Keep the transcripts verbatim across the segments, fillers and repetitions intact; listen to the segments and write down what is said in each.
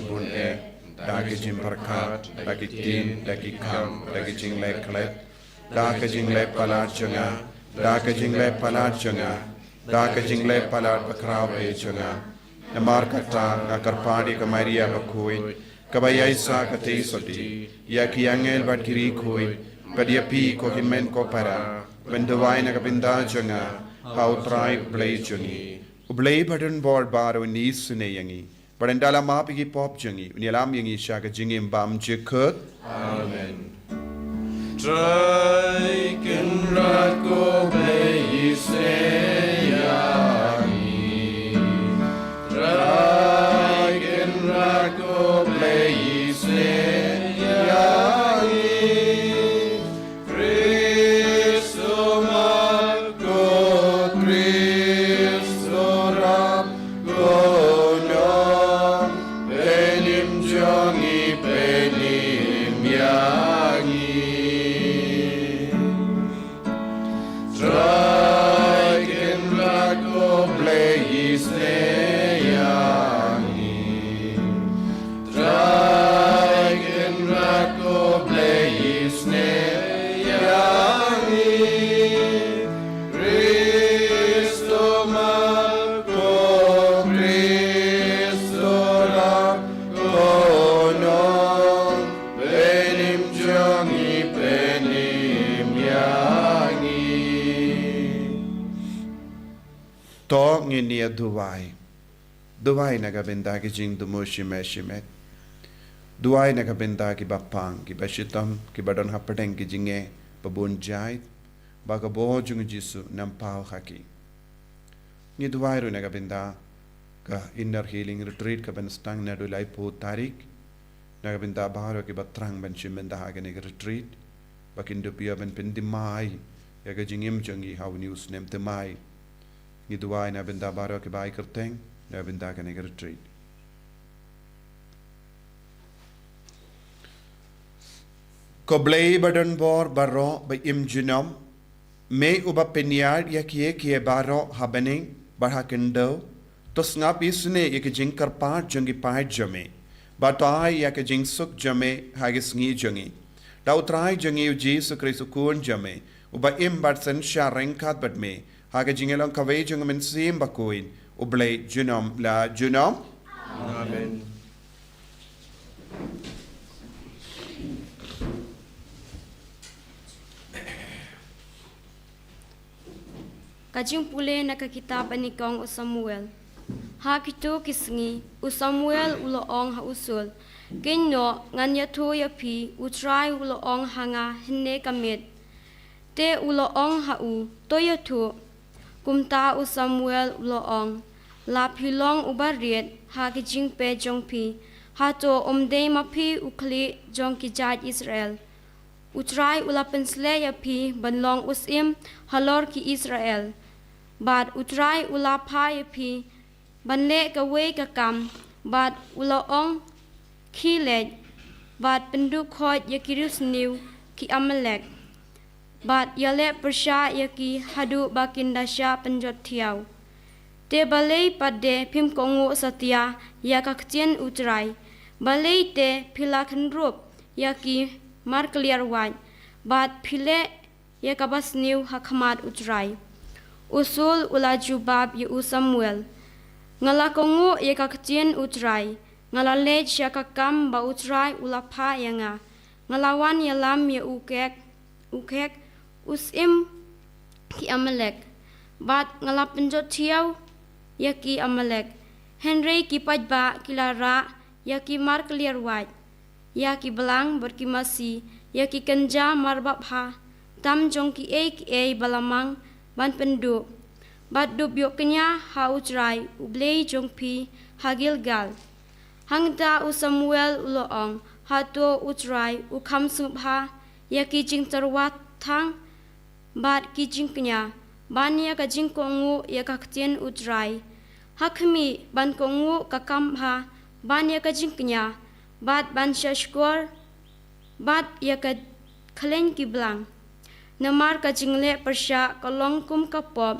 shibun eh, da ki jingpyrkhat, da ki ktien, da ki kam, da ki jingleh klet, da ki jingleh palat jong nga, da ki jingleh palat jong nga, da ki jingleh palat bakhraw eh jong nga. Namar kata nga kyrpad ïa ka Maria bakhuid, kaba ïaishah katei sawdong ïa ki angel bad ki riewkhuid, bad ïa phi ko hynmen ko para, ban duwai na ka bynta jong nga ha U Trai U Blei jong ngi. U Blei badonbor baroh un isynei ïa ngi, bad un da la map ïa ki pop jong ngi, un ïalam ïa ngi sha ka jingim bymjukut. Amen. Trai Kynrad ko Blei, isynei ïa Isnei ïa ngi. Trai Kynrad ko Blei, isnei ïa ngi. Khristomar ko Khrist, Sohra ko Nongpynim jong ngi, pynim ïa ngi. To ngin ïa duwai. Duwai na ka bynta ki jingthmu shimet shimet. Duwai na ka bynta kiba pang, kiba shitom, kiba don hapdeng ki jingeh ba bun jait, ba ka bor jong u Jisu nang paw ha ki. Ngi duwai ruh na ka bynta ka Inner Healing Retreat kaban sdang naduh laiphew tarik. Na ka bynta baroh kiba thrang ban shim bynta ha kane ka retreat, ba kin dup ïa ban pynthymmai ïa ka jingim jong ngi ha une u snem thymmai. Ngi duwai na bynta baroh kiba ai kyrteng na bynta kane ka retreat. Ko Blei ba don bor baroh ba im junom, me uba pynïaid ïa kiei kiei baroh ha bneng bad ha khyndew, to sngap isnei ïa ka jingkyrpad jong ki paid jong me, bad to ai ïa ka jingsuk jong me ha ki sngi jong ngi. Da U Trai jong ngi U Jisu Khrist U Khun jong me, uba im bad synshar ryngkat bad me ha ka jingïalong kawei jong U Mynsiem Bakhuid, U Blei junom la junom. Amen. Ka jingpule na ka kitab banyngkong U Samuel. Ha kito ki sngi, U Samuel u la ong ha u Saul, "Kynnoh, ngan ïathuh ïa phi, U Trai u la ong ha nga hynne ka miet." Te u la ong ha u, "To ïathuh." Kumta U Samuel u la ong, "La phi long uba rit ha ki jingpeit jong phi, hato ym dei ma phi u khlieh jong ki jait Israel? U Trai u la pynsleh ïa phi ban long u syiem halor ki Israel, bad U Trai u la phah ïa phi ban leh kawei ka kam, bad u la ong, 'Khie leit bad pynduh khoit ïa ki riewsniew ki Amalek, bad ïaleh pyrshah ïa ki haduh ba kin da shah pynjot thiaw.' Te balei pat de phim kohnguh satia ïa ka ktien U Trai? Balei te phi la khynrup ïa ki markylliar wait, bad phi leh ïa kaba sniew ha khmat U Trai?" U Saul u la jubab ïa u Samuel, "Nga la kohnguh ïa ka ktien U Trai, nga la leit sha ka kam ba U Trai u la phah ïa nga. Nga la wan ïalam ïa u Gog, u Gog, u syiem ki Amalek, bad nga la pynjot thiaw ïa ki Amalek. Hynrei ki paidbah ki la rah ïa ki markylliar wait, ïa ki blang bad ki masi, ïa ki kynja marbabha tam jong kiei kiei ba la mang ban pynduh, bad dup ïoh kñia ha U Trai U Blei jong phi ha Gilgal." Hangta u Samuel u la ong, "Hato U Trai u kham sngewbha ïa ki jingtyrwa thang bad ki jingkñia, ban ïa ka jingkohnguh ïa ka ktien U Trai? Ha khmih, ban kohnguh ka kam bha, ban ïa ka jingkñia, bad ban shahshkor, bad ïa ka khleiñ ki blang. Namar ka jingleh pyrshah ka long kum ka pop,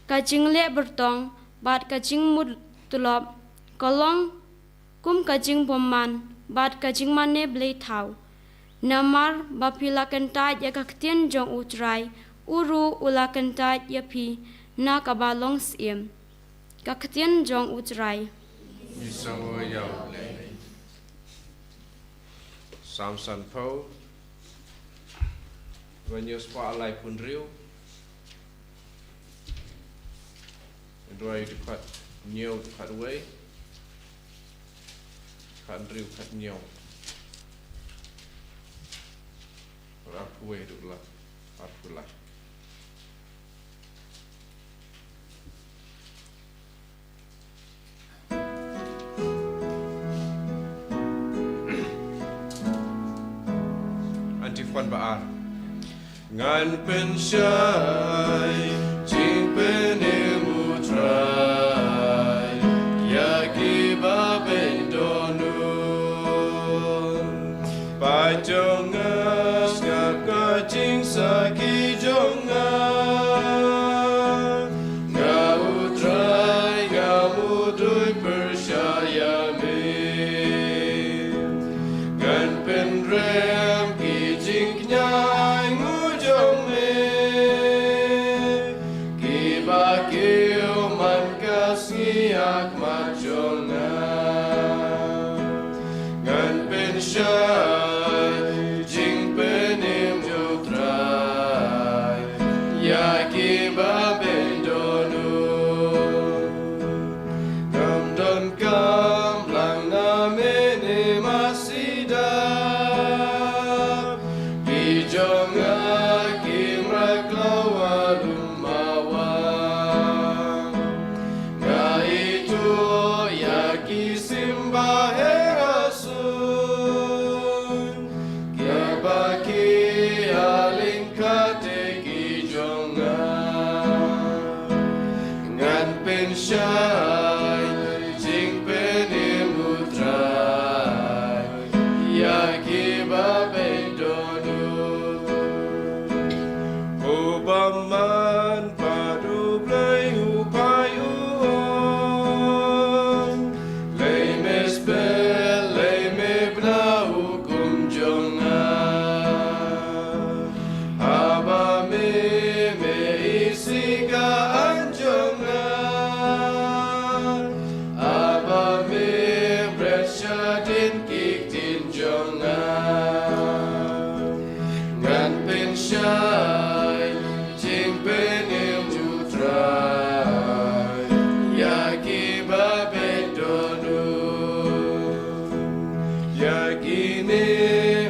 ka jingleh byrtong bad ka jingmut tulop ka long kum ka jingbymman bad ka jingmane blei thaw. Namar ba phi la kyntait ïa ka ktien jong U Trai, u ruh u la kyntait ïa phi na kaba long syiem." Ka ktien jong U Trai. Ngi sngewbha ïa U Blei. Psalm sanphew, hynñiew spah laiphew hynriew. Hynriew dkhot hynñiew dkhot wei, khathynriew khathynñiew. Arphew wei haduh la, arphew lai. Antiphon ba ar. Ngan pynshai jingpynim U Trai ïa kiba beiñ dohnud. Paid jong nga, sngap ka jingsakhi jong nga. Nga U Trai, nga Shai jingpynim U Trai ïa kiba beit don u. U bymman pat U Blei u phai u ong, Lei me sbel, lei me bna u kum jong nga. Haba me, me isih ka aiñ jong nga. Haba me bret shadien ki ktien jong nga. Ngan pynshai jingpynim U Trai ïa kiba beit don u. Ïa kine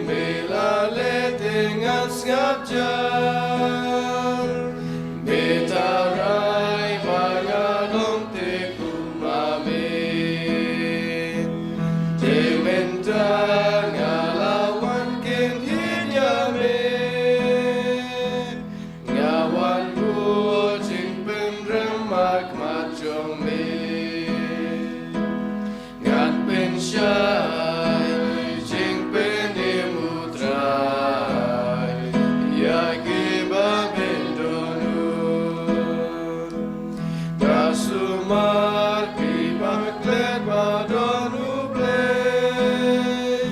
me la leh te ngan sngap jar. Me tharai ba nga long te kum ma me. Te mynta nga la wan kynhied ïa me. Nga wan bud jingpynrem ha khmat jong me. Ngan pynshai jingpynim U Trai ïa kiba beit don u. Ka sumar phi ba klet ba don U Blei.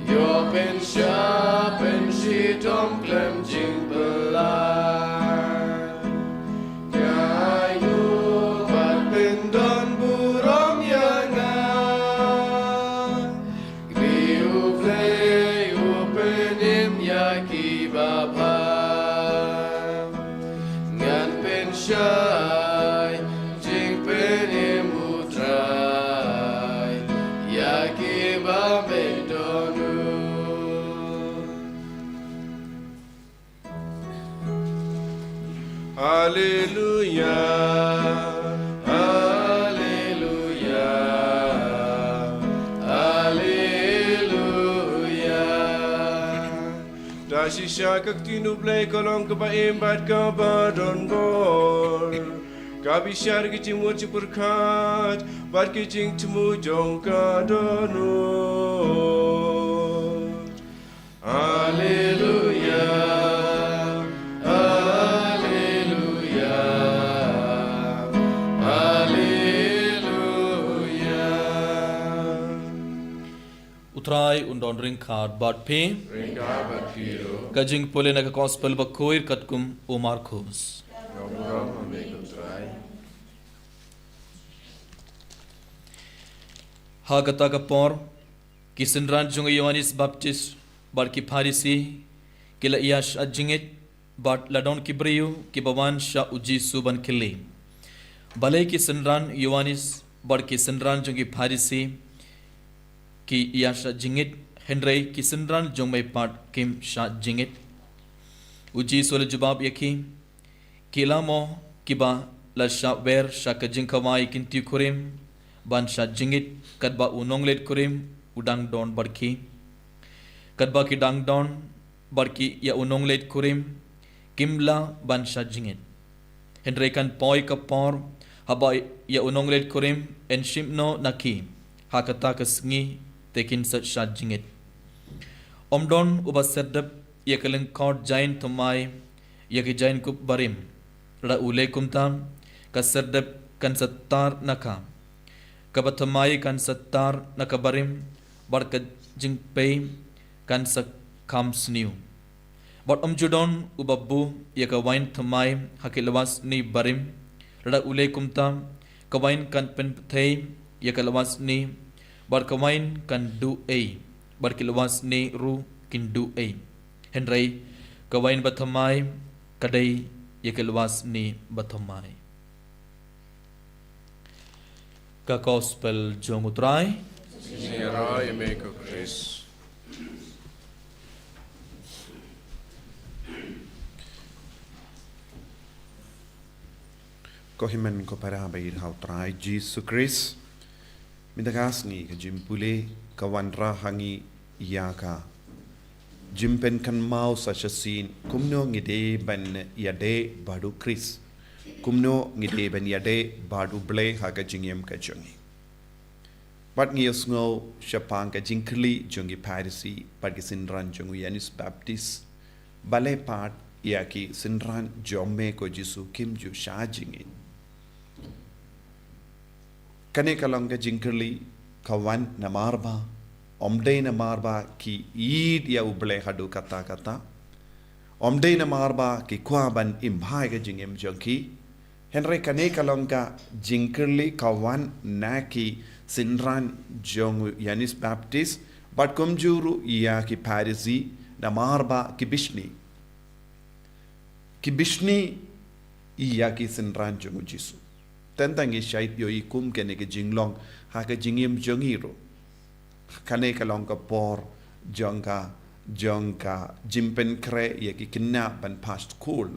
Ïoh pynshai pynshitom khlem jingpyllait. Ïa u ban pyndon burom ïa nga. Kri U Blei u pynim ïa kiba bha. Ngan pynshai jingpynim U Trai ïa kiba beit don u. Haleluya, haleluya, haleluya. Da shisha ka ktien U Blei ka long kaba im bad kaba don bor. Ka bishar ki jingmut jingpyrkhat bad ki jingthmu jong ka dohnud. Haleluya, haleluya, haleluya. U Trai un don ryngkat bad phi. Ryngkat bad phi ruh. Ka jingpule na ka Gospel bakhuid katkum u Markos. Ka burom ha me ko Trai. Ha kata ka por, ki synran jong u Ïoannis Baptist bad ki Pharisi ki la ïa shah jingngeit, bad la don ki briew kiba wan sha u Jisu ban kylli. Balei ki synran u Ïoannis bad ki synran jong ki Pharisi ki ïa shah jingngeit, hynrei ki synran jong me pat kim shah jingngeit? U Jisu u la jubab ïa ki, ki la mo kiba la shah wer sha ka jingkhawai kynthei kurim ban shah jingngeit, katba u nongleit kurim u dang don bad ki? Katba ki dang don bad ki ïa u nongleit kurim, kim lah ban shah jingngeit. Hynrei kan poi ka por haba ïa u nongleit kurim yn shim noh na ki, ha kata ka sngi te kin sa shah jingngeit. Ym don uba serdep ïa ka lyngkot jaiñ thymmai ïa ka jaiñkup barim. Lada u leh kumta, ka serdep kan sa tar na ka, kaba thymmai kan sa tar na ka barim, bad ka jingpei kan sa kham sniew. Bad ym ju don uba buh ïa ka waiñ thymmai ha ki lywa snieh barim. Lada u leh kumta, ka waiñ kan pynpthei ïa ka lywa snieh, bad ka waiñ kan duh ei, bad ki lywa snieh ruh kin duh ei. Hynrei ka waiñ bathymmai ka dei ïa ki lywa snieh bathymmai. Ka Gospel jong u Trai. Ïaroh ïa me ko Khrist. Ko hynmen ko para ba ïeit ha u Trai Jisu Khrist. Mynta ka sngi ka jingpule ka wanrah ha ngi ïa ka jingpynkynmaw sa shisien kumno ngi dei ban ïadei bad u Khrist. Kumno ngi dei ban ïadei bad U Blei ha ka jingim ka jong ngi? Bad ngi ïohsngew shaphang ka jingkylli jong ki Pharisi bad ki synran jong u Ïoannis Baptist. Balei pat ïa ki synran jong me ko Jisu kim ju shah jingim? Kane ka long ka jingkylli ka wan namar ba ym dei namar ba ki ïeit ïa U Blei haduh katta katta. Ym dei namar ba ki kwah ban im bha ïa ka jingim jong ki. Hynrei kane ka long ka jingkylli ka wan na ki synran jong u Ïoannis Baptist bad kumjuh ruh ïa ki Pharisi namar ba ki bishni. Ki bishni ïa ki synran jong u Jisu. Tang tang ngi shait ïohi kum kane ka jinglong ha ka jingim jong ngi ruh. Kane ka long ka por jong ka, jong ka jingpynkhreh ïa ki khynnah ban pass skul.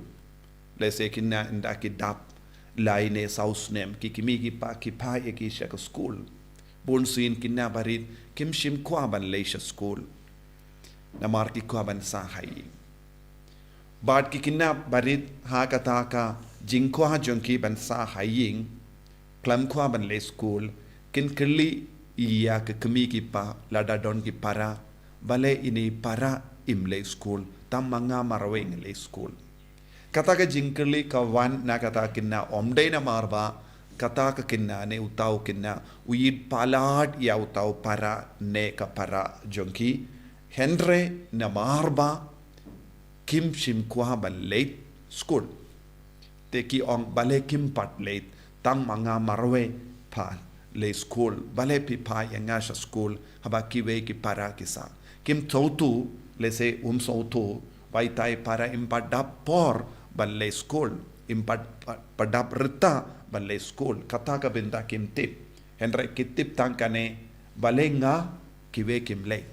Lehse khynnah ynda ki dap lai ne saw snem, ki kmie ki kpa ki phah ïa ki sha ka skul. Bun sien khynnah barit kim shym kwah ban leit sha skul namar ki kwah ban sah ha ïing. Bad ki khynnah barit ha kata ka jingkwah jong ki ban sah ha ïing, khlem kwah ban leit skul, kin kylli ïa ki kmie ki kpa lada don ki para, balei ine i para im leit skul, tang ma nga marwei nga leit skul. Kata ka jingkylli ka wan na kata ka khynnah, ym dei namar ba kata ka khynnah ne uta u khynnah u ïeit palat ïa uta u para ne ka para jong ki, hynrei namar ba kim shym kwah ban leit skul. Te ki ong, balei kim pat leit, tang ma nga marwei pha leit skul, balei phi phah ïa nga sha skul haba kiwei ki para ki sah? Kim sngewthuh, lehse um sngewthuh ba ita i para im pat dap por ban leit skul, im pat, pat, pat dap rta ban leit skul. Kata ka bynta kim tip. Hynrei ki tip tang kane, balei nga, kiwei kim leit.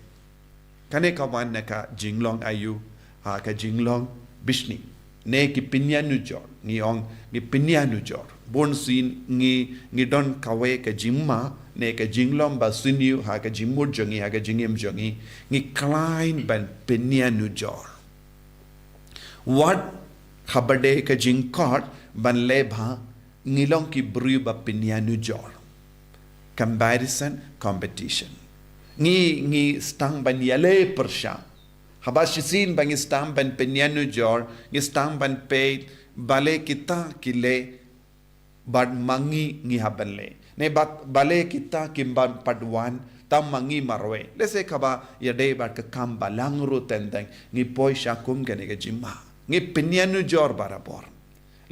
Kane ka wan na ka jinglong aïu? Ha ka jinglong bishni ne ki pynïanujor. Ngi ong ngi pynïanujor. Bun sien ngi, ngi don kawei ka jingma ne ka jinglong ba sniew ha ka jingmut jong ngi, ha ka jingim jong ngi, ngi khlaiñ ban pynïanujor. Wat haba dei ka jingkhot ban leh bha, ngi long ki briew ba pynïanujor. Comparison, competition. Ngi, ngi sdang ban ïaleh pyrshah. Haba shisien ba ngi sdang ban pynïanujor, ngi sdang ban peit balei kita ki leh bad ma ngi ngi hap ban leh. Ne bad balei kita kim pat wan, tang ma ngi marwei. Lehse kaba ïadei bad ka kam balang ruh teng teng ngi poi sha kum kane ka jingma. Ngi pynïanujor barabor.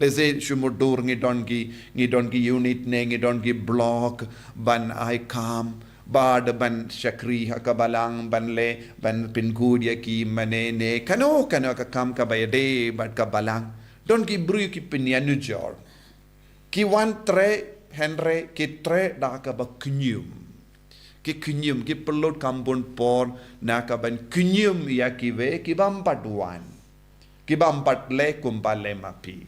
Lehse shu mutdur ngi don ki, ngi don ki unit ne ngi don ki block ban ai kam bad ban shakri ha ka balang, ban leh, ban pynkut ïa ki mane ne kano kano ka kam kaba ïadei bad ka balang. Don ki briew ki pynïanujor. Ki wan trei, hynrei ki trei da kaba kñium. Ki kñium, ki pynlut kam bun por na ka ban kñium ïa kiwei ki bym pat wan, ki bym pat leh kumba leh ma phi.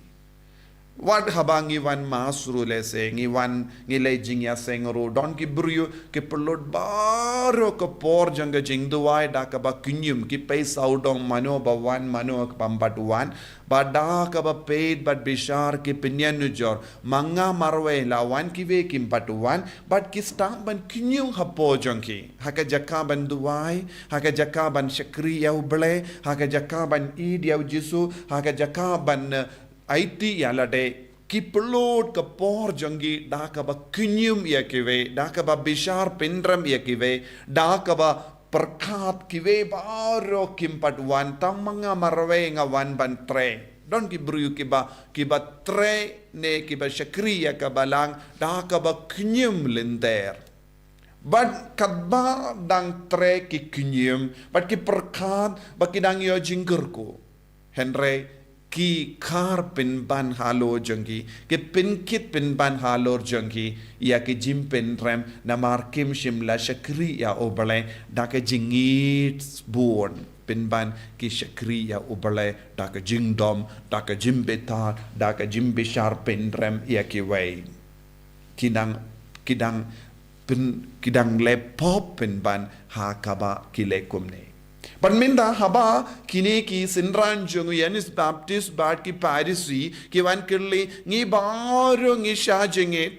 Wat haba ngi wan mass ruh, lehse ngi wan, ngi leh jingïaseng ruh, don ki briew ki pynlut baroh ka por jong ka jingduwai da kaba kñium, ki pei sawdong mano ba wan, mano ba bym pat wan. Bad da kaba peit bad bishar ki pynïanujor, ma nga marwei la wan, kiwei kim pat wan, bad ki sdang ban kñium hapoh jong ki. Ha ka jaka ban duwai, ha ka jaka ban shakri ïa U Blei, ha ka jaka ban ïeit ïa U Jisu, ha ka jaka ban, eh, aiti ïa lade, ki pynlut ka por jong ki da kaba kñium ïa kiwei, da kaba bishar pynrem ïa kiwei, da kaba pyrkhat kiwei baroh kim pat wan, tang ma nga marwei nga wan ban trei. Don ki briew kiba, kiba trei ne kiba shakri ïa ka balang da kaba kñium lynter. Bad katba dang trei ki kñium, bad ki pyrkhat ba ki dang ïoh jingkyrkhu. Hynrei ki khar pynban halor jong ki, ki pynkit pynban halor jong ki ïa ki jingpynrem, namar kim shym la shakri ïa U Blei da ka jingïeit bun. Pynban ki shakri ïa U Blei da ka jingdom, da ka jingbitar, da ka jingbishar pynrem ïa kiwei. Ki dang, ki dang pyn, ki dang leh pop pynban ha kaba ki leh kumne. Pat mynta haba kine ki synran jong u Ïoannis Baptist bad ki Pharisi ki wan kylli, ngi baroh ngi shah jingit.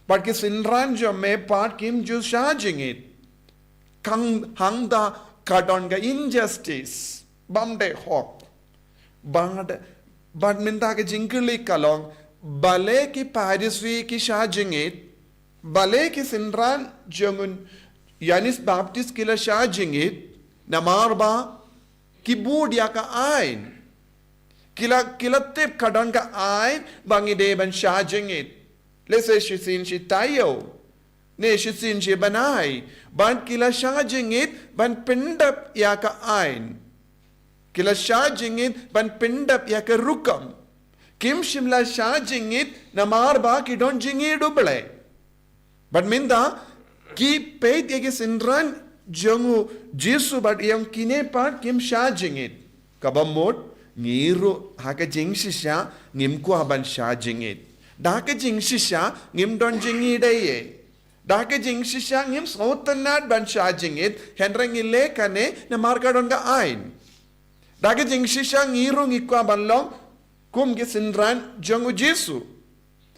Bad ki synran jong me pat kim ju shah jingit. Kang hangta ka don ka injustice. Bym dei hok. Bad, bad mynta ka jingkylli ka long, balei ki Pharisi ki shah jingit, balei ki synran jong u Ïoannis Baptist ki la shah jingit, namar ba ki bud ïa ka aiñ. Ki la, ki la tip ka don ka aiñ ba ngi dei ban shah jingit. Lehse shisien shi taïew, ne shisien shi bnai, bad ki la shah jingit ban pyndep ïa ka aiñ. Ki la shah jingit ban pyndep ïa ka rukom. Kim shym la shah jingit namar ba ki don jingïeit u Blei. Bad mynta ki peit ïa ki synran jong u Jisu bad ïa kine pat kim shah jingit. Kaba mut, ngi ruh ha ka jingshisha ngim kwah ban shah jingit. Da ka jingshisha ngim don jingïeit ei ei. Da ka jingshisha ngim sngewtynnat ban shah jingit, hynrei ngi leh kane namar ka don ka aiñ. Da ka jingshisha ngi ruh ngi kwah ban long kum ki synran jong u Jisu.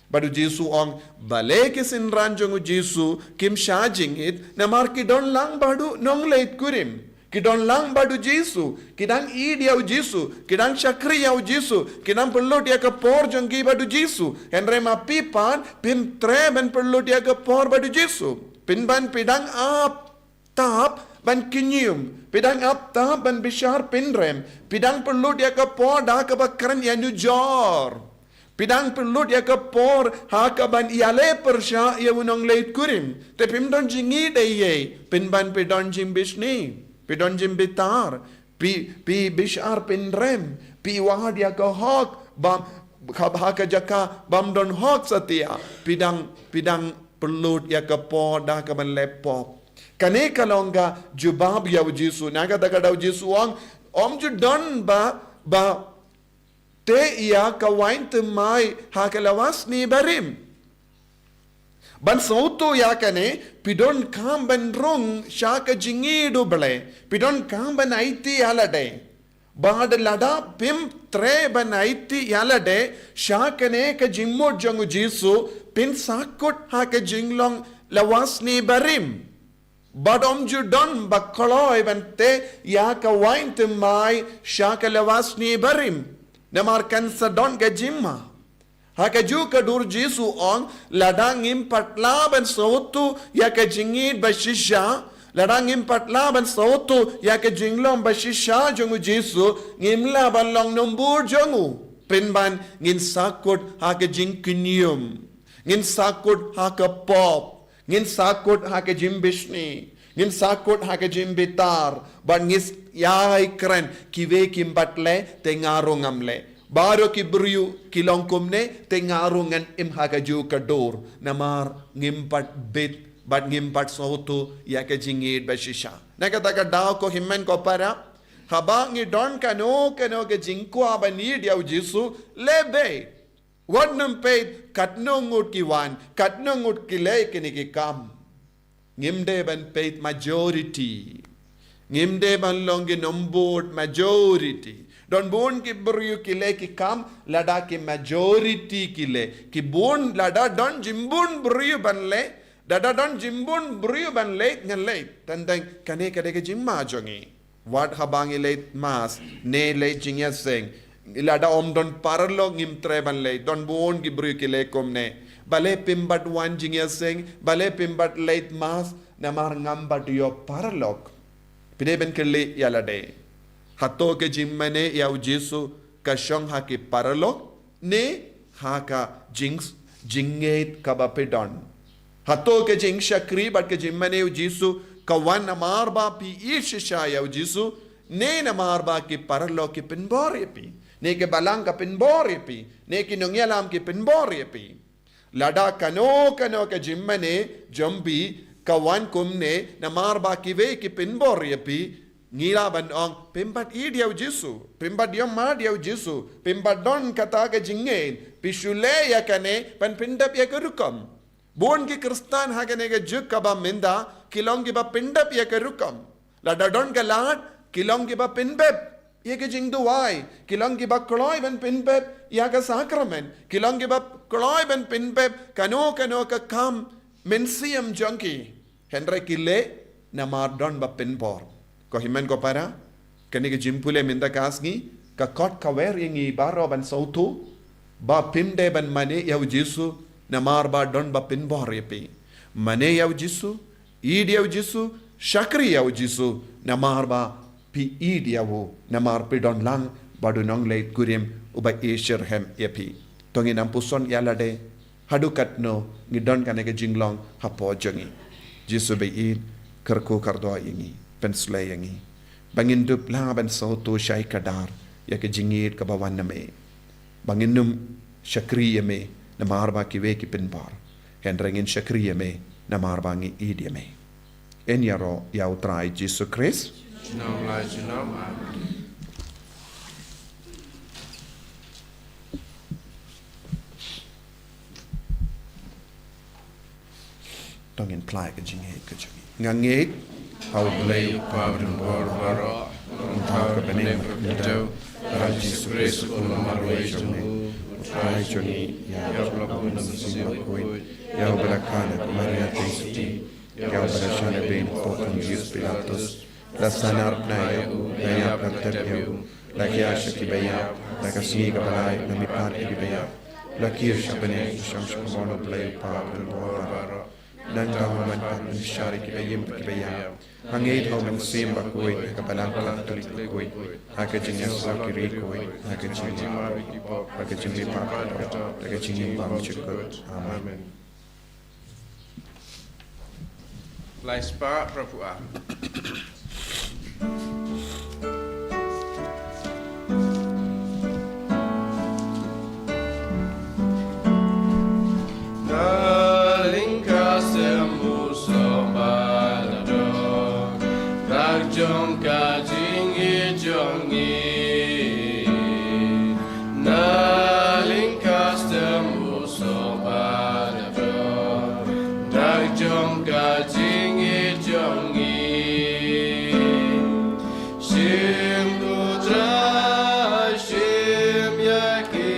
Bad u Jisu u ong, balei ki synran jong u Jisu kim shah jingit, namar ki don lang bad u nongleit kurim. Ki don lang bad u Jisu, ki dang ïeit ïa u Jisu, ki dang shakri ïa u Jisu, ki dang pynlut ïa ka por jong ki bad u Jisu. Hynrei ma phi pat, phim treh ban pynlut ïa ka por bad u Jisu. Pynban phi dang ap tap ban kynñium, phi dang ap tap ban bishar pynrem, phi dang pynlut ïa ka por da kaba kren ïa nujor. Phi dang pynlut ïa ka por ha kaban ïaleh pyrshah ïa u nongleit kurim. Te phim don jingïeit ei ei, pynban phi don jingbishni, phi don jingbitar, phi, phi bishar pynrem, phi wad ïa ka hok, bam, ha, ha ka jaka bym don hok satia, phi dang, phi dang pynlut ïa ka por da kaban leh pop. Kane ka long ka jubab ïa u Jisu. Na kata ka daw u Jisu u ong, ym ju don ba, ba teh ïa ka waiñ thymmai ha ka lawasniam barim. Ban sngewthuh ïa kane, phi donkam ban rung sha ka jingïeit u Blei. Phi donkam ban aiti ïa lade. Bad lada phim treh ban aiti ïa lade sha kane ka jingmut jong u Jisu, phin sahkut ha ka jinglong lawasniam barim. Bad ym ju don ba kloi ban teh ïa ka waiñ thymmai sha ka lawasniam barim. Namar kan sa don ka jingma. Ha kajuh ka dur u Jisu u ong, lada ngim pat lah ban sngewthuh ïa ka jingïeit bashisha, lada ngim pat lah ban sngewthuh ïa ka jinglong bashisha jong u Jisu, ngim lah ban long nongbud jong u. Pynban ngin sahkut ha ka jingkynñium. Ngin sahkut ha ka pop. Ngin sahkut ha ka jingbishni. Ngin sahkut ha ka jingbitar. Bad ngin ïai kren, kiwei kim pat leh, te nga ruh ngam leh. Baroh ki briew ki long kumne, te nga ruh ngan im ha kajuh ka dur. Namar ngim pat bit, bad ngim pat sngewthuh ïa ka jingïeit bashisha. Na kata ka daw ko hynmen ko para, haba ngi don kano kano ka jingkwah ban ïeit ïa u Jisu, leh beit. Wat nym peit katno ngut ki wan, katno ngut ki leh kine ki kam. Ngim dei ban peit majority. Ngim dei ban long ki nongbud majority. Don bun ki briew ki leh ki kam, lada ki majority ki leh. Ki bun, lada don jingbun briew ban leh, lada don jingbun briew ban leh, ngan leh. Tang tang kane ka dei ka jingma jong ngi. Wat haba ngi leit mass, ne leit jingïaseng. Lada ym don paralok ngim treh ban leit, don bun ki briew ki leh kumne. Balei phim pat wan jingïaseng, balei phim pat leit mass, namar ngam pat ïoh paralok. Phi dei ban kylli ïa lade. Hato ka jingmane ïa u Jisu ka shong ha ki paralok, ne ha ka jing, jingngeit kaba phi don. Hato ka jingshakri bad ka jingmane u Jisu ka wan namar ba phi ïeit shisha ïa u Jisu, ne namar ba ki paralok ki pynbor ïa phi, ne ki balang ka pynbor ïa phi, ne ki nongïalam ki pynbor ïa phi. Lada kano kano ka jingmane jong phi ka wan kumne namar ba kiwei ki pynbor ïa phi, ngi lah ban ong, phim pat ïeit ïa u Jisu, phim pat ïohmad ïa u Jisu, phim pat don kata ka jingngeit, phi shu leh ïa kane ban pyndep ïa ka rukom. Bun ki Khristan ha kane ka juk kaba mynta, ki long kiba pyndep ïa ka rukom. Lada don ka lad, Ki long kiba pynbeit ïa ka jingduwai. Ki long kiba kloi ban pynbeit ïa ka sakramen. Ki long kiba kloi ban pynbeit kano kano ka kam mynsiem jong ki. Hynrei ki leh namar don ba pynbor. Ko hynmen ko para, kane ka jingpule mynta ka sngi ka khot ka wer ïa ngi baroh ban sngewthuh ba phim dei ban mane ïa u Jisu namar ba don ba pynbor ïa phi. Mane ïa u Jisu, ïeit ïa u Jisu, shakri ïa u Jisu namar ba phi ïeit ïa u, namar phi don lang bad u nongleit kurim uba ïeit shitrhem ïa phi. To ngin ym puson ïa lade haduh katno ngi don kane ka jinglong hapoh jong ngi. Jisu ba ïeit, kyrkhu kyrdoh ïa ngi, pynsleh ïa ngi ba ngin dup lah ban sngewthuh shai kdar ïa ka jingïeit kaba wan na me. Ba ngin ym shakri ïa me namar ba kiwei ki pynbor, hynrei ngin shakri ïa me namar ba ngi ïeit ïa me. Yn ïaroh ïa u Trai Jisu Khrist. Junom la junom. Amen. To ngin phla ïa ka jingngeit ka jong ngi. Nga ngeit ha U Blei U Kpa badonbor baroh, U Trai uba ha bneng, ha ka kyrteng U Jisu Khrist, U Khun marwei jong me, U Trai jong ngi, ïa uba la bun da U Mynsiem Bakhuid, ïa uba la kha na ka Maria Theisotti, ïa uba la shah na beiñ ha u Pontius Pilatus, la sahnarphna ïa u, la ïap, la tep ïa u, la khia sha kiba ïap, la ka sngi kaba lai la mihpat ïa kiba ïap, la kiew sha bneng, la shong sha ka mon U Blei U Kpa badonbor baroh. Nangta u man pat ban bishar ïa kiba im bad kiba ïap. Nga ngeit ha U Mynsiem Bakhuid, ha ka Balang Katholik bakhuid, ha ka jingïasoh ki riewkhuid, ha ka jingmap, ha ka jingmihpat, ha ka jingim bymjukut. Amen. Lai spah, Prabhu ah. Na lyngkha sem u soh ba la don, dak jong ka jingïeit jong ngi. Na lyngkha sem u soh ba la don, dak jong ka jingïeit jong ngi. Shim ko Trai, shim ïa ki,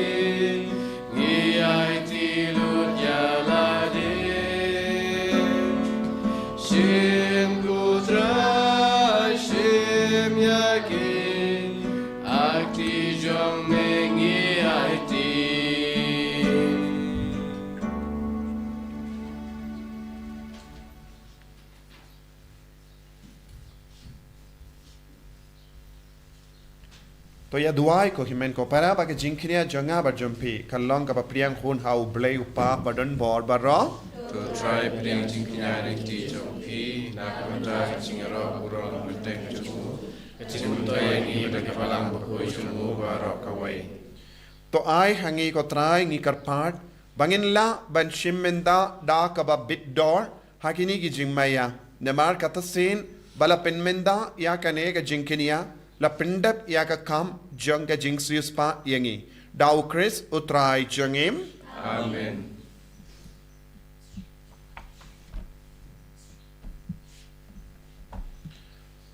ngi aiti lut ïa lade. Shim ko Trai, shim ïa ki, ha kti jong me ngi aiti. To ïa duwai ko hynmen ko para ba ka jingkñia jong nga bad jong phi kan long kaba pdiang hun ha U Blei U Kpa badonbor baroh. To Trai pdiang jingkñia na ka kti jong phi na ka bynta ka jingïaroh burom kyrteng jong u, ka jingmyntoi ïa ngi bad ka Balang Bakhuid jong u baroh kawei. To ai ha ngi ko Trai, ngi kyrpad ba ngin lah ban shim bynta da kaba bit dor ha kine ki jingmaïa, namar kata shisien ba la pynbynta ïa kane ka jingkñia, la pyndep ïa ka kam jong ka jingsiewspah ïa ngi. Da U Khrist U Trai jong ngi. Amen.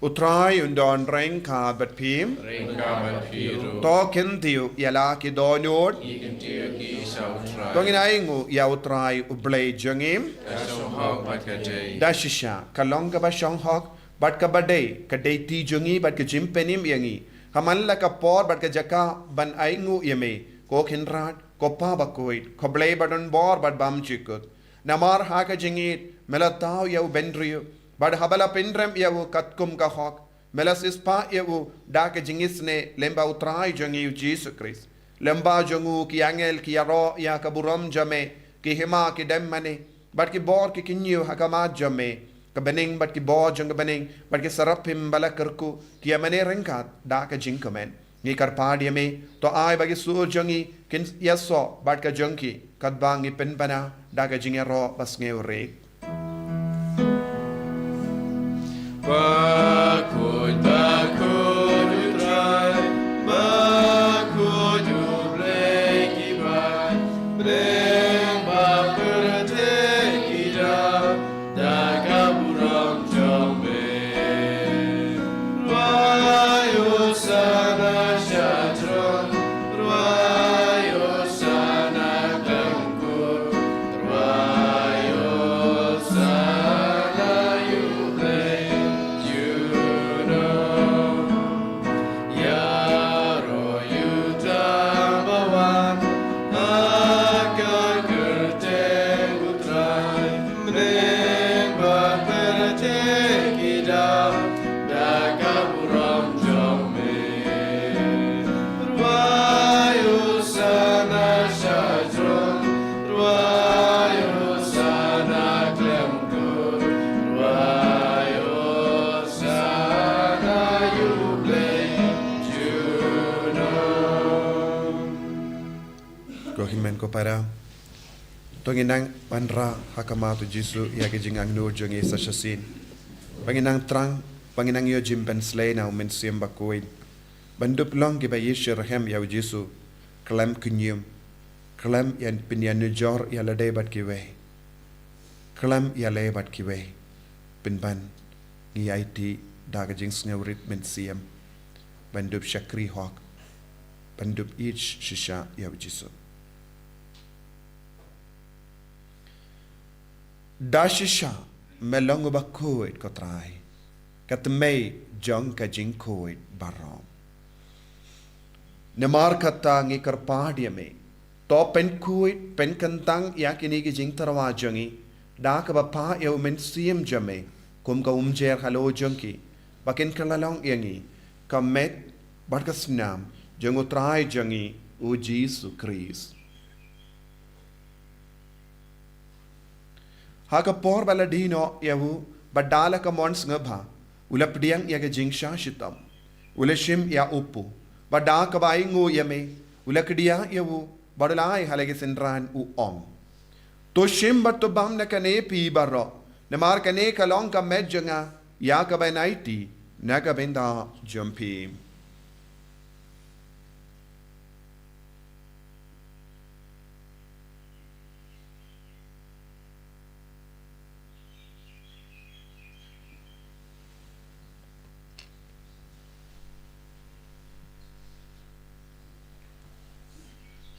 U Trai un don ryngkat bad phi. Ryngkat bad phi ruh. To kyntiew ïa la ki dohnud. Ngi kyntiew ïa ki sha U Trai. To ngin ainguh ïa U Trai U Blei jong ngi. Ka shong hok bad ka dei. Da shisha ka long kaba shong hok bad kaba dei, ka dei kti jong ngi bad ka jingpynim ïa ngi. Ha man la ka por bad ka jaka ban ainguh ïa me, ko Kynrad, ko Pa Bakhuid, ko Blei badonbor bad bymjukut. Namar ha ka jingïeit me la thaw ïa u bynriew, bad haba la pynrem ïa u katkum ka hok, me la siewspah ïa u da ka jingisynei lyngba U Trai jong ngi U Jisu Khrist. Lyngba jong u ki angel ki ïaroh ïa ka burom jong me, ki hima ki dem mane, bad ki bor ki kyñiew ha khmat jong me. Ka bneng bad ki bor jong ka bneng bad ki seraphim ba la kyrkhu ki ïa mane ryngkat da ka jingkmen. Ngi kyrpad ïa me, to ai ba ki sur jong ngi kin ïasoh bad ka jong ki, katba ngi pynbna da ka jingïaroh ba sngewrit. Bakhuid, bakhuid U Trai, bakhuid U Blei ki bai, bad pyrthei ki dap da ka burom jong me. Mneng ba pyrthei ki da, da ka burom jong me. Rwai Hosana sha jrong, rwai Hosana khlem kur, rwai Hosana ïa U Blei junom. Ko hynmen ko para, to ngin nang wanrah ha khmat U Jisu ïa ki jingangnud jong ngi sa shisien. Ba ngin nang thrang, ba ngin nang ïoh jingpynslei na U Mynsiem Bakhuid. Ban dup long kiba ïeit shitrhem ïa U Jisu, khlem kynñium, khlem ïa pynïanujor ïa lade bad kiwei, khlem ïaleh bad kiwei, pynban ngi aiti da ka jingsngewrit mynsiem ban dup shakri hok, ban dup ïeit shisha ïa U Jisu. Da shisha me long uba khuid, ko Trai, ka tmei jong ka jingkhuid baroh. Namar kata ngi kyrpad ïa me, to pynkhuid pynkyntang ïa kine ki jingtyrwa jong ngi da kaba phah ïa U Mynsiem jong me kum ka umjer halor jong ki, ba kin kylla long ïa ngi ka met bad ka snam jong U Trai jong ngi U Jisu Khrist. Ha ka por ba la die noh ïa u, bad da la ka mon sngewbha, u la pdiang ïa ka jingshah shitom, u la shim ïa u pu, bad da kaba ainguh ïa me, u la kdiah ïa u, bad u la ai ha la ki synran, u ong: To shim bad to bam na kane phi baroh, namar kane ka long ka met jong nga, ïa kaban aiti na ka bynta jong phi.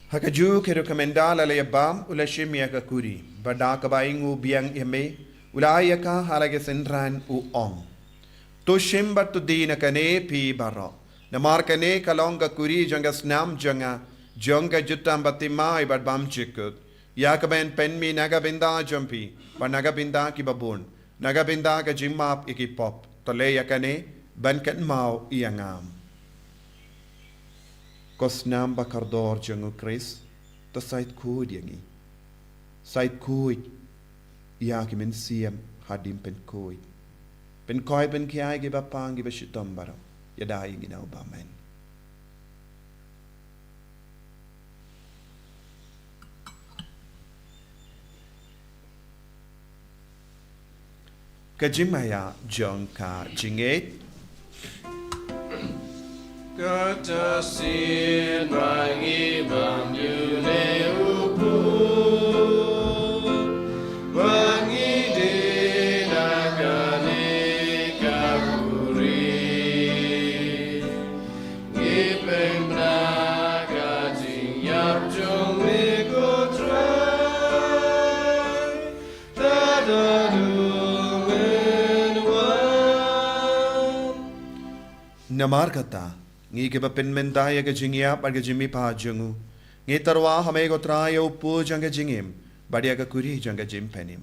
Ha kajuh ka ruh ka mynta la la ïa bam, u la shim ïa ka kuri, bad da kaba ainguh biang ïa me, u la ai ïa ka ha la ki synran, u ong: To shim bad to die na kane phi baroh, namar kane ka long ka kuri jong ka snam jong nga, jong ka jutang baptisma bad bymjukut, ïa kaban pynmih na ka bynta jong phi bad na ka bynta kiba bun, na ka bynta ka jingmap ïa ki pop. To leh ïa kane ban kynmaw ïa nga. Ko snam ba kordor jong U Khrist, to shait khuid ïa ngi. Shait khuid ïa ki mynsiem hadien pynkhuid. Pynkhuid pynkhiah ïa kiba pang kiba shitom baroh. Ïada ïa ngi na u bam. Amen. Ka jingmaïa jong ka jingngeit. Kata sien ba ngi bam ïa une u pud, ba ngi die na kane ka buri. Ngi pynbna ka jingïap jong me ko Trai, tad haduh men wan. Namar kata, ngi kiba pynmynta ïa ka jingïap bad ka jingmihpat jong u, ngi tyrwa ha me ko Trai ïa u pud jong ka jingim, bad ïa ka kuri jong ka jingpynim.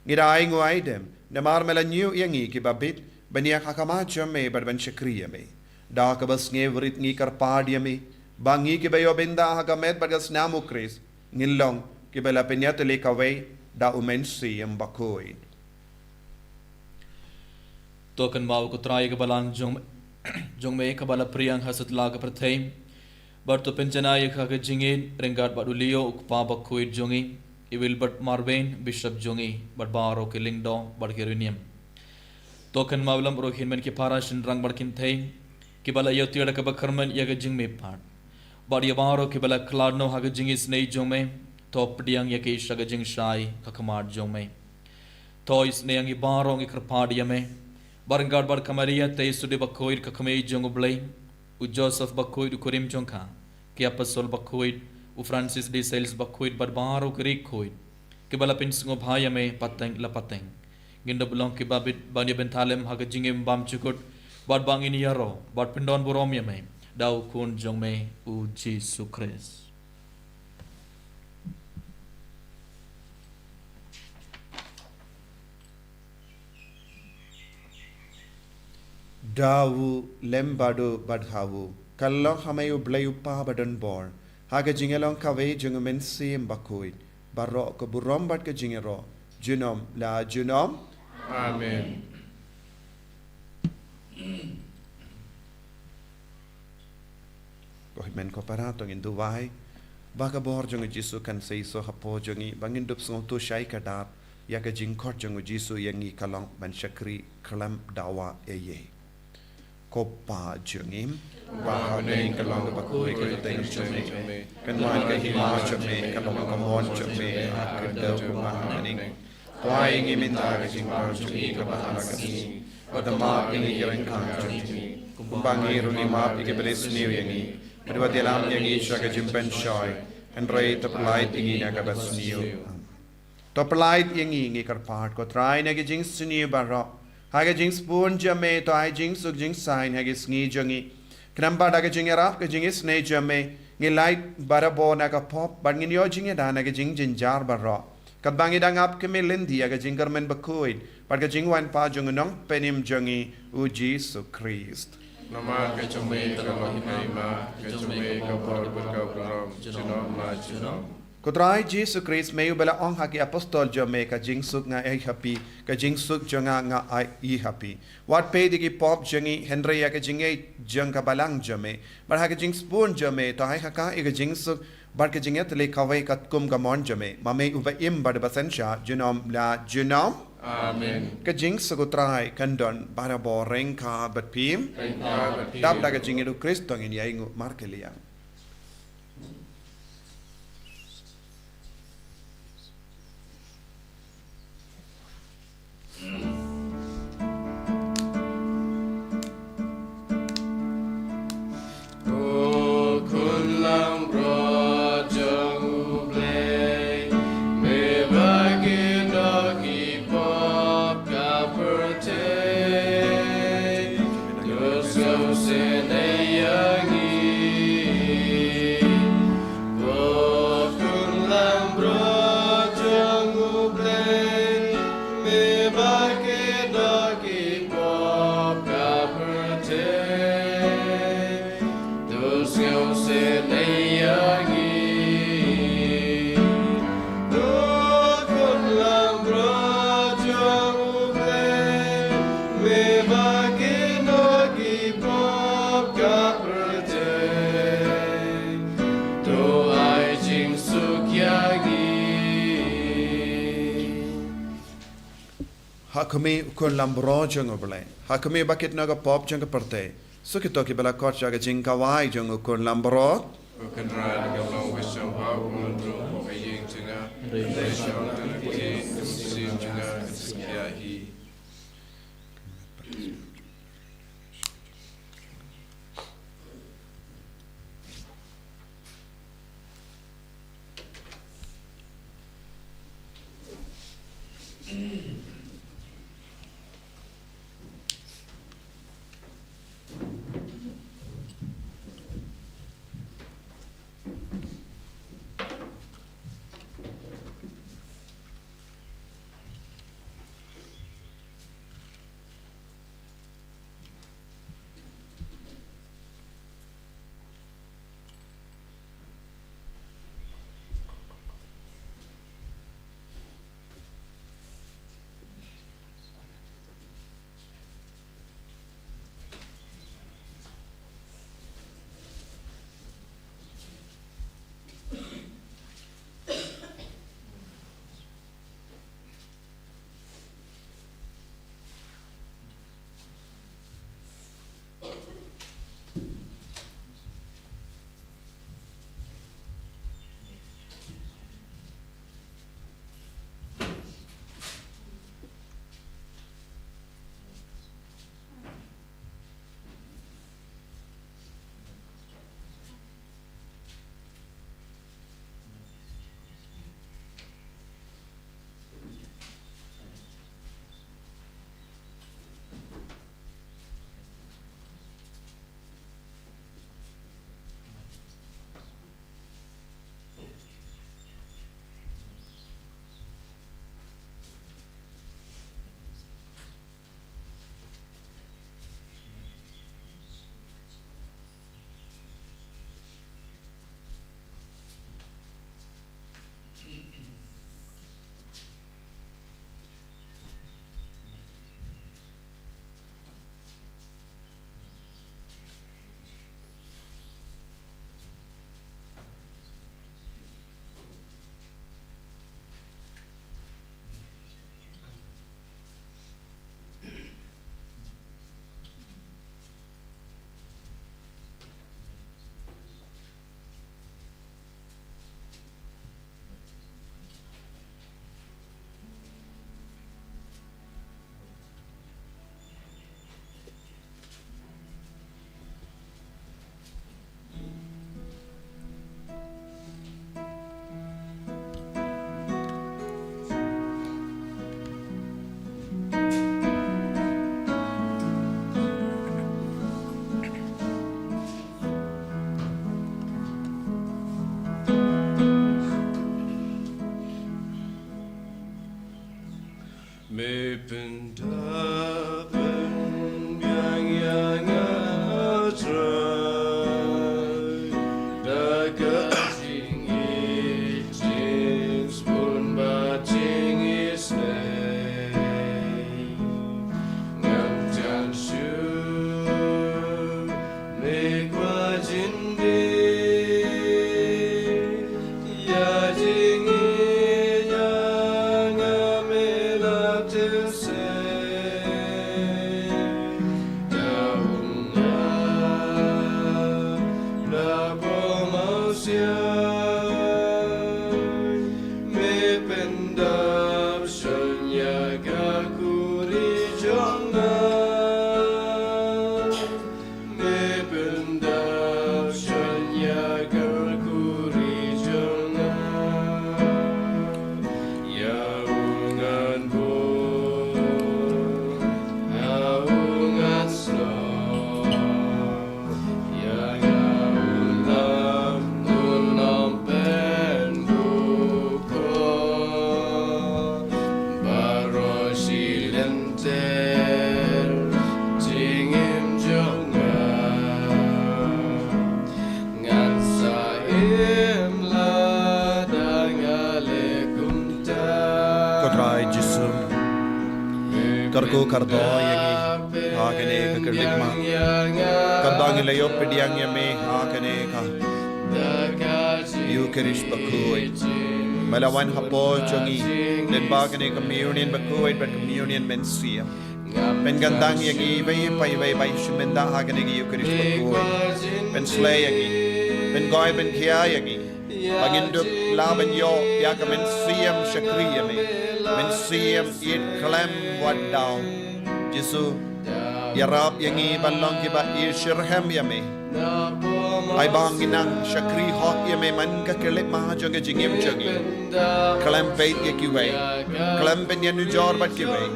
Ngi da ainguh aidem, namar me la ñiew ïa ngi kiba bit, ban ïaid ha khmat jong me bad ban shakri ïa me. Da kaba sngewrit ngi kyrpad ïa me, ba ngi kiba ïoh bynta ha ka met bad ka snam U Khrist, ngin long kiba la pynïatylli kawei da U Mynsiem Bakhuid. To kynmaw ko Trai ïa ka balang jong, jong me kaba la pdiang ha satlak ka pyrthei. Bad to pynjanai ïa ka ha ka jingngeit ryngkat bad u Leo u kpa bakhuid jong ngi, i Wilbert Marwein, Bishop jong ngi, bad baroh ki lyngdoh bad ki riewniam. To kynmaw lem ruh hynmen ki para shynrang bad kynthei kiba la ïoh tiar da kaba kyrmen ïa ka jingmihpat. Bad ïa baroh kiba la khlad noh ha ka jingisynei jong me, to pdiang ïa ki sha ka jingshai ha khmat jong me. To isynei ïa ngi baroh, ngi kyrpad ïa me. Bad ryngkat bad ka Maria, te i Sudie bakhuid ka kmie jong U Blei, u Joseph bakhuid u kurim jong ka, ki apostol bakhuid, u Francis de Sales bakhuid bad baroh ki riewkhuid kiba la pynsngewbha ïa me pateng la pateng. Ngin dup long kiba bit ban ïa bynta lem ha ka jingim bymjukut, bad ba ngin ïaroh bad pyndonburom ïa me da u Khun jong me u Jisu Khrist. Da u lem bad u bad ha u, ka long ha me u Blei u Kpa badonbor, ha ka jingïalong kawei jong u Mynsiem Bakhuid, baroh ka burom bad ka jingïaroh, junom la junom. Amen. Ko hynmen ko para, to ngin duwai ba ka bor jong u Jisu kan seisoh hapoh jong ngi, ba ngin dup sngewthuh shai kdar ïa ka jingkhot jong u Jisu ïa ngi ka long ban shakri khlem dawa eiei. Ko Pa jong ngi, ba ha bneng, ka long kaba khuid ka kyrteng jong me, kan wan ka hima jong me, kan long ka mon jong me ha ka kyrteng kumba ha bneng. To ai ïa ngi mynta ka jingpang jong ngi kaba ha la ka sngi, bad to map ïa ngi ki ryngkang jong ngi, kumba ngi ruh ngi map ïa kiba ri sniew ïa ngi, bad wat ïalam ïa ngi sha ka jingpynshoi, hynrei to pyllait ïa ngi na kaba sniew. To pyllait ïa ngi, ngi kyrpad, ko Trai, na ki jingsniew baroh. Ha ka jingsbun jong me to ai jingsuk jingsaiñ ha ki sngi jong ngi, khnang ba da ka jingïarap ka jingisynei jong me, ngin lait barabor na ka pop, bad ngin ïoh jingïada na ki jingjynjar baroh, katba ngi dang ap khmih lynti ïa ka jingkyrmen bakhuid bad ka jingwan pat jong u Nongpynim jong ngi, u Jisu Khrist. Namar ka jong me ka long ka hima, ka jong me ka bor bad ka burom, junom la junom. Ko Trai Jisu Khrist, me uba la ong ha ki apostol jong me, ka jingsuk nga ai ha phi, ka jingsuk jong nga nga ai ha phi. Wat peit ïa ki pop jong ngi, hynrei ïa ka jingngeit jong ka balang jong me. Bad ha ka jingsbun jong me to ai ha ka ïa ka jingsuk bad ka jingïatylli kawei katkum ka mon jong me. Ma me uba im bad uba synshar junom la junom. Amen. Ka jingsuk u Trai kan don barabor ryngkat bad phi. Ryngkat bad phi. Dap da ka jingïeit u Khrist to ngin ïainguh markylliang. Ko khun langbrot jong U Blei, me ba kynnoh ki pop ka pyrthei, to sngewsynei ïa ngi. Ko khun langbrot jong U Blei, me ba kynnoh ki pop ka pyrthei, to sngewsynei ïa ngi. Ko khun langbrot jong U Blei, me ba kynnoh ki pop ka pyrthei, to ai jingsuk ïa ngi. Ha khmih, ko khun langbrot jong U Blei. Ha khmih ba kynnoh ka pop jong ka pyrthei. Suk ïa kito kiba la khot sha ka jingkhawai jong U Khun Langbrot. Ko Kynrad, ka long ka shong ha u bun ruh ka ïing jong nga. Hynrei shong ha ka ïing ka mynsiem jong nga ka sngewsih hi. Me pyndap pynbiang ïa nga, Trai, da ka jingïeit, jingsbun bad jingisynei. Ngan jan shuh, me kwah jin dei, ïa jingïeit jong nga me la tip sei. Da u nga la bom au siai, me pyndap shon ïa ka khuri jong nga. Me pyndap shon ïa ka khuri jong nga. Ïa u ngan buh, ïa u ngan snoh, ïa nga u lam, u lam pynbuh ko. Baroh shi lynter jingim jong nga, ngan sa im lada nga leh kumta. Ko Trai Jisu, kyrkhu kyrdoh ïa ngi ha kane ka khyllipmat. Kyrdoh ngi la ïoh pdiang ïa me ha kane ka Ïukharist bakhuid. Me la wan hapoh jong ngi lyngba kane ka Communion bakhuid bad Communion mynsiem. Pynkyndang ïa ngi iwei pa iwei ba i shu mynta ha kane ka Ïukharist bakhuid. Pynslei ïa ngi, pynkhuid pynkhia ïa ngi, ba ngin dup lah ban ïoh ïa ka mynsiem shakri ïa me, mynsiem ïeit khlem wad daw. Jisu, ïarap ïa ngi ban long kiba ïeit shitrhem ïa me. Ai ba ngin nang shakri hok ïa me man ka khyllipmat jong ka jingim jong ngi. Khlem peit ïa kiwei, khlem pynïanujor bad kiwei.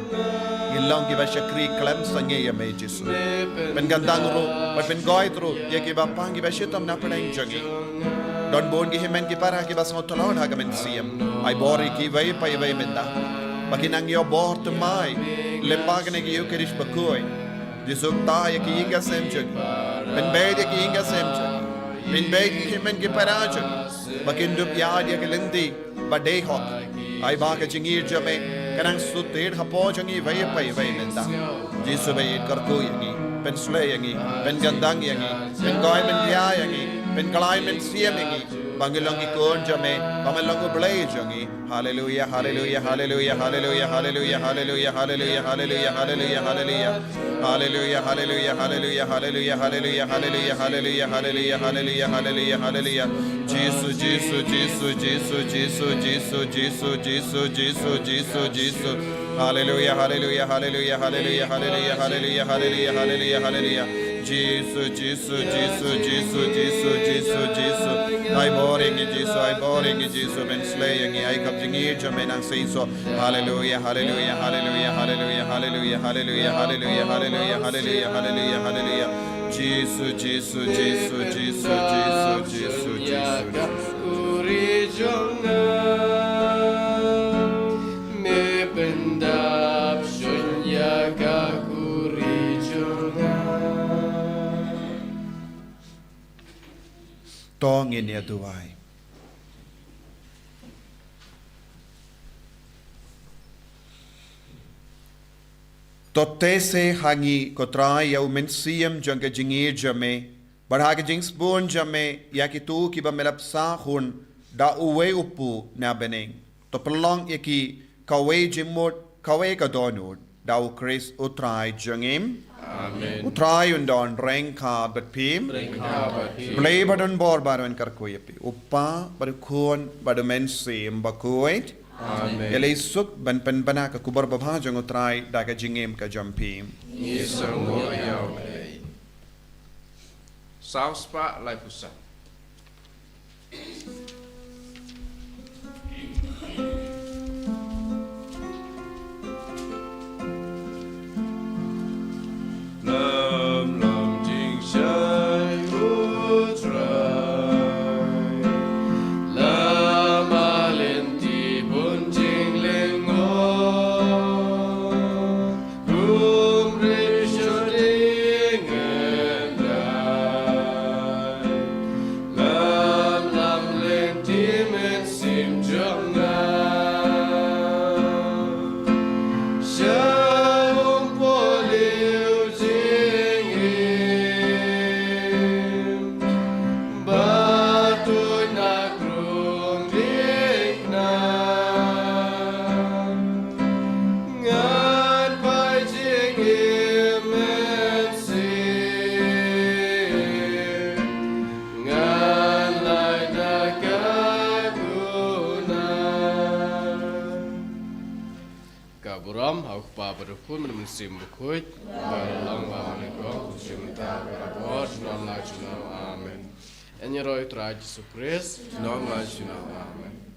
Ngin long kiba shakri khlem sangeh ïa me Jisu. Pynkyndang ruh bad pynkhuid ruh ïa kiba pang, kiba shitom na pdeng jong ngi. Don bun ki hynmen ki para kiba sngewtlot ha ka mynsiem. Ai bor ïa kiwei pa iwei mynta ba kin nang ïoh bor thymmai lyngba kane ka Ïukharist bakhuid. Jisu, kta ïa ki ïing ki sem jong ngi. Pynbeit ïa ki ïing ki sem jong ngi. Pynbeit ïa ki hynmen ki para jong ngi ba kin dup ïaid ïa ka lynti ba dei hok. Ai ba ka jingïeit jong me kan nang shu thied hapoh jong ngi iwei pa iwei mynta. Jisu ba ïeit, kyrkhu ïa ngi, pynslei ïa ngi, pynkyndang ïa ngi, pynkhuid pynkhia ïa ngi, pynkylla mynsiem ïa ngi ba ngin long ki khun jong me, ba men long U Blei jong ngi. Haleluia, haleluia, haleluia, haleluia, haleluia, haleluia, haleluia, haleluia, haleluia, haleluia. Haleluia, haleluia, haleluia, haleluia, haleluia, haleluia, haleluia, haleluia, haleluia, haleluia. Jisu, Jisu, Jisu, Jisu. Haleluia, haleluia, haleluia, haleluia, haleluia, haleluia, haleluia, haleluia. Jisu, Jisu, Jisu, Jisu, Jisu, Jisu, Jisu. Ai bor ïa ngi Jisu, ai bor ïa ngi Jisu, men slei ïa ngi, ai khap jingïeit jong me nang seisoh. Haleluia, haleluia, haleluia, haleluia, haleluia, haleluia, haleluia, haleluia, haleluia, haleluia, haleluia. Jisu, Jisu, Jisu, Jisu, Jisu, Jisu, Jisu. Khuri jong nga, me pyndap shon ïa ka khuri jong nga. To ngin ïa duwai. To teh se ha ngi ko Trai ïa u mynsiem jong ka jingïeit jong me, bad ha ka jingsbun jong me ïa kito kiba me la pynshah hun da uwei u pu na bneng. To pynlong ïa ki kawei jingmut kawei ka dohnud da U Khrist U Trai jong ngi. Amen. U Trai un don ryngkat bad phi. Ryngkat bad phi. Blei ba don bor ba un kyrkhu ïa phi, U Kpa bad U Khun bad U Mynsiem Bakhuid. Amen. Ïaleh suk ban pynbna ka khubor babha jong U Trai da ka jingim ka jong phi. Ngi sngewnguh ïa U Blei. Saw spah laiphew san. Lem lem jingshai U Trai, lem ma lynti bun jinglyngngoh. Ka burom ha u Kpa bad u Khun bad u Mynsiem Bakhuid. Ba la long ba nyngkong, mynta bad barabor, junom la junom. Amen. Ïaroh ïa u Trai Jisu Khrist. Junom la junom. Amen.